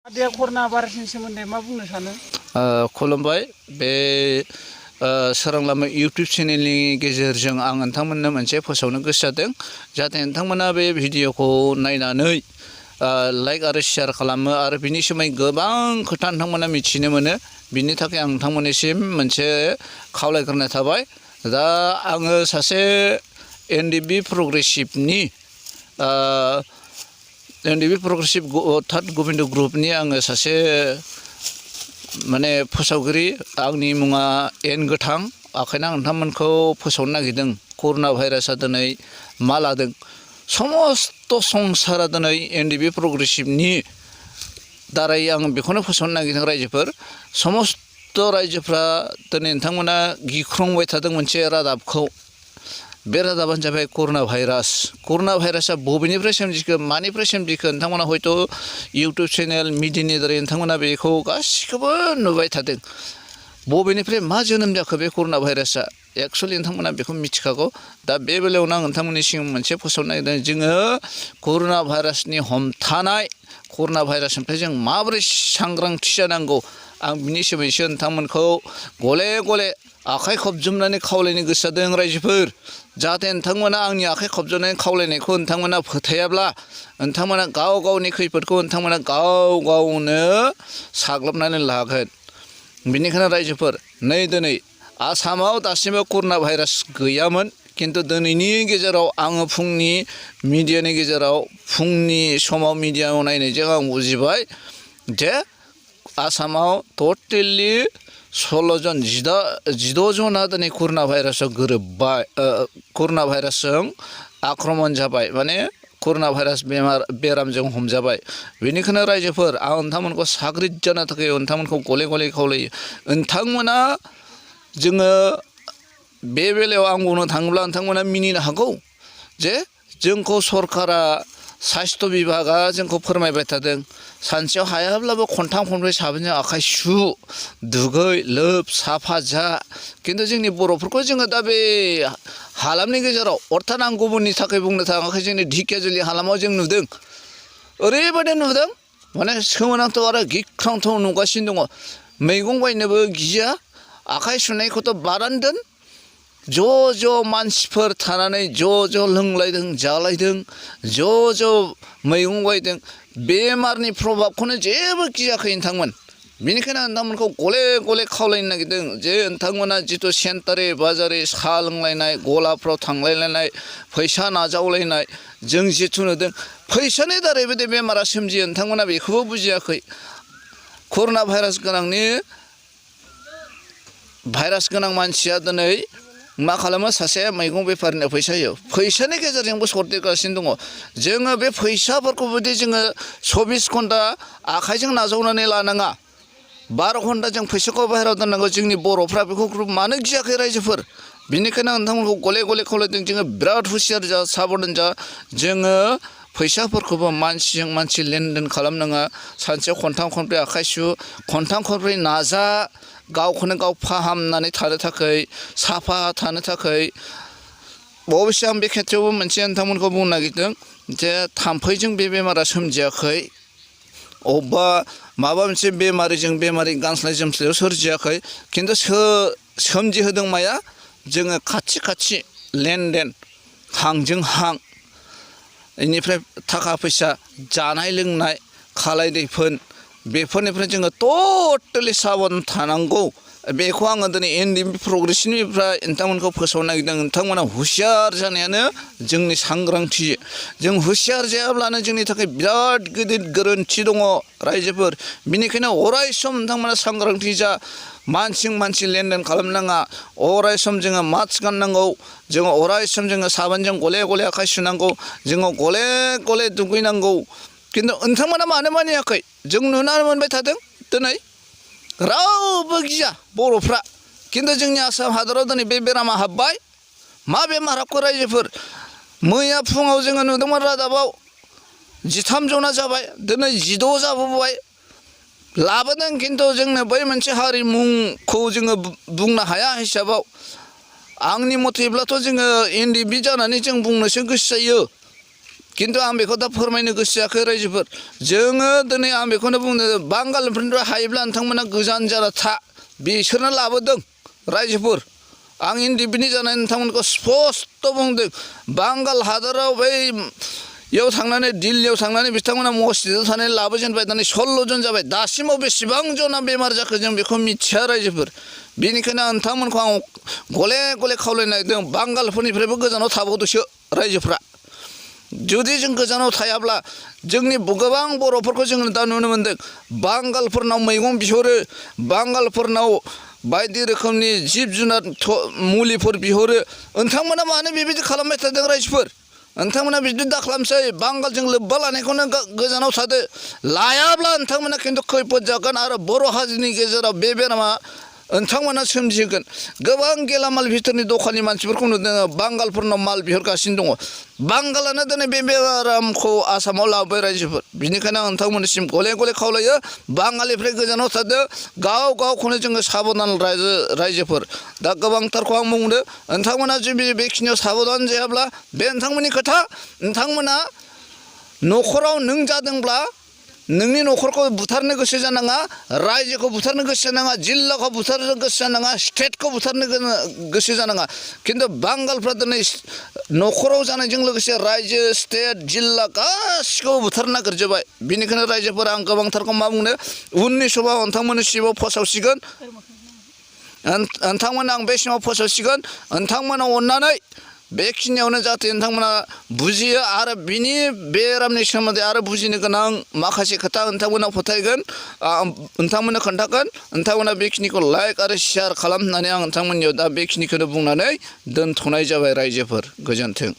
Dia korna barisनि सोमोन्दै मा बुंनो सानो? खुलुमबाय बे सोरां लामा YouTube चेनेलनि गेजेरजों आं नोंथांमोननो मोनसे फोसावनो गोसो जादों जाहाथे नोंथांमोना बे भिडिअखौ नायनानै लाइक आरो शेयार खालामो आरो बिनि सोमोन्दै गोबां खोथा नोंथांमोना मिथिनो मोनो बिनि थाखाय आं नोंथांमोननिसिम मोनसे खावलायग्रोनाय थाबाय दा आङो सासे एनडिबि प्रग्रेसिभनि एनडिबि प्रग्रेसिभ थार्ड गबिन्द ग्रुपनि आङो सासे माने फोसावगिरि आंनि मुङा एन गोथां आखायनो आं नोंथांमोनखौ फोसावनो नागिरदों कर'ना भाइरासआ दिनै मा लादों समस्त संसारा दिनै एनडिबि प्रग्रेसिभनि दारै आं बेखौनो फोसावनो नागिरदों रायजोफोर समस्त रायजोफ्रा दिनै नोंथांमोना गिख्रंबाय थादों मोनसे रादाबखौ बे रादाबानो जाबाय कर'ना भाइरासआ बबेनिफ्राय सोमजिखो मानिफ्राय सोमजिखो नोंथांमोना हयथ' इउटुब चेनेल मिडियानि दारै नोंथांमोना बेखौ गासिखौबो नुबाय थादों बबेनिफ्राय मा जोनोम जाखो बे कर'ना भाइरासआ एक्चुवेलि नोंथांमोना बेखौ मिथिखागौ दा बे बेलायावनो आं नोंथांमोननि सिगाङाव मोनसे फोसावनो नागिरदों जोङो कर'ना भाइरासनि हमथानाय कर'ना भाइरासनिफ्राय जों माबोरै सांग्रांथि जानांगौ आं बिनि सोमोन्दैसो नोंथांमोनखौ गले गले आखाइ खबजोबनानै खावलायनो गोसो जादों रायजोफोर जाहाथे नोंथांमोना आंनि आखाइ खबजोबनानै खावलायनायखौ नोंथांमोना फोथायाब्ला नोंथांमोना गाव गावनि खैफोदखौ नोंथांमोना गाव गावनो साग्लोबनानै लागोन बेनिखायनो रायजोफोर नै दिनै आसामाव दासिमबो कर'ना भाइरास गैयामोन किन्तु दिनैनि गेजेराव आङो फुंनि मिडियानि गेजेराव फुंनि समाव मिडियायाव नायनायजों आं बुजिबाय जे आसामाव टटेलि 16 जन 16 जना दिनै कर'ना भाइरासआव गोरोबबाय कर'ना भाइरासजों आक्रमण जाबाय माने कर'ना भाइरास बेरामजों हमजाबाय बेनिखायनो रायजोफोर आं नोंथांमोनखौ साग्रिद जानो थाखाय नोंथांमोनखौ गले गले खावलायो नोंथांमोना जोङो बे बेलायाव आं बुंनो थाङोब्ला नोंथांमोना मिनिनो हागौ जे जोंखौ सरकारा साइस्थ' बिभागा जोंखौ फोरमायबाय थादों सानसेयाव हायाब्लाबो खनथाम खनब्रै साबोनजों आखाइ सु दुगै लोब साफा जा किन्तु जोंनि बर'फोरखौ जोङो दा बे हालामनि गेजेराव अर्थात आं गुबुननि थाखाय बुंनो थाङाखै जोंनि ढेकियाजुलि हालामाव जों नुदों ओरैबायदि नुदों माने सोमोनांथाव आरो गिख्रांथाव नुगासिनो दङ मैगं बायनोबो गिया आखाइ सुनायखौथ' बादानो दोन ज' मानसिफोर थानानै ज' लोंलायदों जालायदों ज' मैगं बायदों बेमारनि प्रभाबखौनो जेबो गियाखै नोंथांमोन बेनिखायनो नोंथांमोनखौ गले गले खावलायनो नागिरदों जे नोंथांमोना जिथु सेन्टारे बाजारे साहा लोंलायनाय गलाफ्राव थांलायलायनाय फैसा नाजावलायनाय जों जिथु नुदों फैसानि दारैबो दे बेमारा सोमजियो नोंथांमोना बेखौबो बुजियाखै कर'ना भाइरास गोनां मानसिया दिनै मा खालामो सासे मैगं बेफारिनो फैसा होयो फैसानि गेजेरजोंबो सन्देरगासिनो दङ जोङो बे फैसाफोरखौबोदि जोङो 24 घन्टा आखाइजों नाजावनानै लानाङा 12 घन्टा जों फैसाखौ बाहेरायाव दोननांगौ जोंनि बर'फ्रा बेखौ मानो गियाखै रायजोफोर बेनिखायनो नोंथांमोनखौ गले गले खावलायदों जोङो बिराद हुसियार जा साबधान जा जोङो फैसाफोरखौबो मानसिजों मानसि लेनदेन खालामनाङा सानसेयाव खनथाम खनब्रै आखाइ सु खनथाम खनब्रै नाजा गावखौनो गाव फाहामनानै थानो थाखाय साफा थानो थाखाय अबयस्से आं बे खेथ्रआवबो मोनसे नोंथांमोनखौ बुंनो नागिरदों जे थाम्फैजों बे बेमारा सोमजियाखै अबेबा माबा मोनसे बेमारि गांस्लाय जोमस्लायाव सोरजियाखै किन्तु सोमजिहोदों माया जोङो खाथि लेनदेन हांजों हां बेनिफ्राय थाखा फैसा जानाय लोंनाय खालाय दैफोन बेफोरनिफ्राय जोङो टटेलि साबधान थानांगौ बेखौ आङो दिनै एनडिबि प्रग्रेसिभनिफ्राय नोंथांमोनखौ फोसावनो नागिरदों नोंथांमोना हुसियार जानायानो जोंनि सांग्रांथि जों हुसियार जायाब्लानो जोंनि थाखाय बिराद गिदिर गोरोन्थि दङ रायजोफोर बेनिखायनो अराय सम नोंथांमोना सांग्रांथि जा मानसिजों मानसि लेनदेन खालामनाङा अराय सम जोङो मास्क गाननांगौ जोङो अराय सम जोङो साबोनजों गले गले आखाइ सुनांगौ जोङो गले गले दुगैनांगौ किन्तु नोंथांमोना मानो मानियाखै जों नुनानै मोनबाय थादों दिनै रावबो गिया बर'फ्रा किन्तु जोंनि आसाम हादराव दिनै बे बेरामा हाबबाय मा बेमार हाबखो रायजोफोर मैया फुङाव जोङो नुदोंमोन रादाबाव 13 जना जाबाय दिनै 16 जाबोबाय लाबोदों किन्तु जोंनो बै मोनसे हारिमुखौ जोङो बुंनो हाया हिसाबाव आंनि मथेब्लाथ' जोङो एनडिबि जानानै जों बुंनोसो गोसो जायो खिन्थु आं बेखौ दा फोरमायनो गोसो जायाखै रायजोफोर जोङो दिनै आं बेखौनो बुंनो बांगालनिफ्राय हायोब्ला नोंथांमोना गोजान जाना था बिसोरनो लाबोदों रायजोफोर आं इन्डिपेन्डेन्ट जानाय नोंथांमोनखौ स्पस्ट बुंदों बांगाल हादराव बै याव थांनानै दिल्लीयाव थांनानै बिथांमोना मस्जिदाव थानानै लाबोजेनबाय दानि 16 जन जाबाय दासिमाव बेसेबां जना बेमार जाखो जों बेखौ मिथिया रायजोफोर बेनिखायनो नोंथांमोनखौ आं गले गले खावलायनो नागिरदों बांगालफोरनिफ्रायबो गोजानाव थाबावदोसो रायजोफ्रा जुदि जों गोजानाव थायाब्ला जोंनि गोबां बर'फोरखौ जों दा नुनो मोनदों बांगालफोरनाव मैगं बिहरो बांगालफोरनाव बायदि रोखोमनि जिब जुनार मुलिफोर बिहरो नोंथांमोना मानो बेबायदि खालामबाय थादों रायजोफोर नोंथांमोना बिदि दा खालामसै बांगालजों लोब्बा लानायखौनो गोजानाव थादो लायाब्ला नोंथांमोना खिन्थु खैफोद जागोन आरो बर' हारिनि गेजेराव बे बेरामा नोंथांमोना सोमजिगोन गोबां गेलामाल भितरनि दखाननि मानसिफोरखौ नुदों बांगालफोरनाव माल बिहरगासिनो दङ बांगालानो दिनै बे बेरामखौ आसामाव लाबोबाय रायजोफोर बिनिखायनो आं नोंथांमोननिसिम गले गले खावलायो बाङालिनिफ्राय गोजानाव थादो गाव गावखौनो जोङो साबधान रायजोफोर दा गोबांथारखौ आं बुंदो नोंथांमोना जुदि बेखिनियाव साबधान जायाब्ला बे नोंथांमोननि खोथा नोंथांमोना न'खराव नों जादोंब्ला नोंनि न'खरखौ बुथारनो गोसो जानाङा रायजोखौ बुथारनो गोसो जानाङा जिल्लाखौ बुथारनो गोसो जानाङा स्टेटखौ बुथारनो गोसो जानाङा खिन्थु बांगालफ्रा दिनै न'खराव जानायजों लोगोसे रायजो स्टेट जिल्ला गासिखौबो बुथारनो नागिरजोब्बाय बेनिखायनो रायजोफोरा आं गोबांथारखौ मा बुंनो उननि समाव नोंथांमोननि सिमाव फोसावसिगोन नोंथांमोन आं बे समाव फोसावसिगोन नोंथांमोना अननानै बेखिनियावनो जाहाथे नोंथांमोना बुजियो आरो बिनि बेरामनि सोमोन्दै आरो बुजिनो गोनां माखासे खोथा नोंथांमोनाव फोथायगोन नोंथांमोननो खोन्थागोन नोंथांमोना बेखिनिखौ लाइक आरो शेयार खालाम होननानै आं नोंथांमोननियाव दा बेखिनिखौनो बुंनानै दोनथ'नाय जाबाय रायजोफोर गोजोन्थों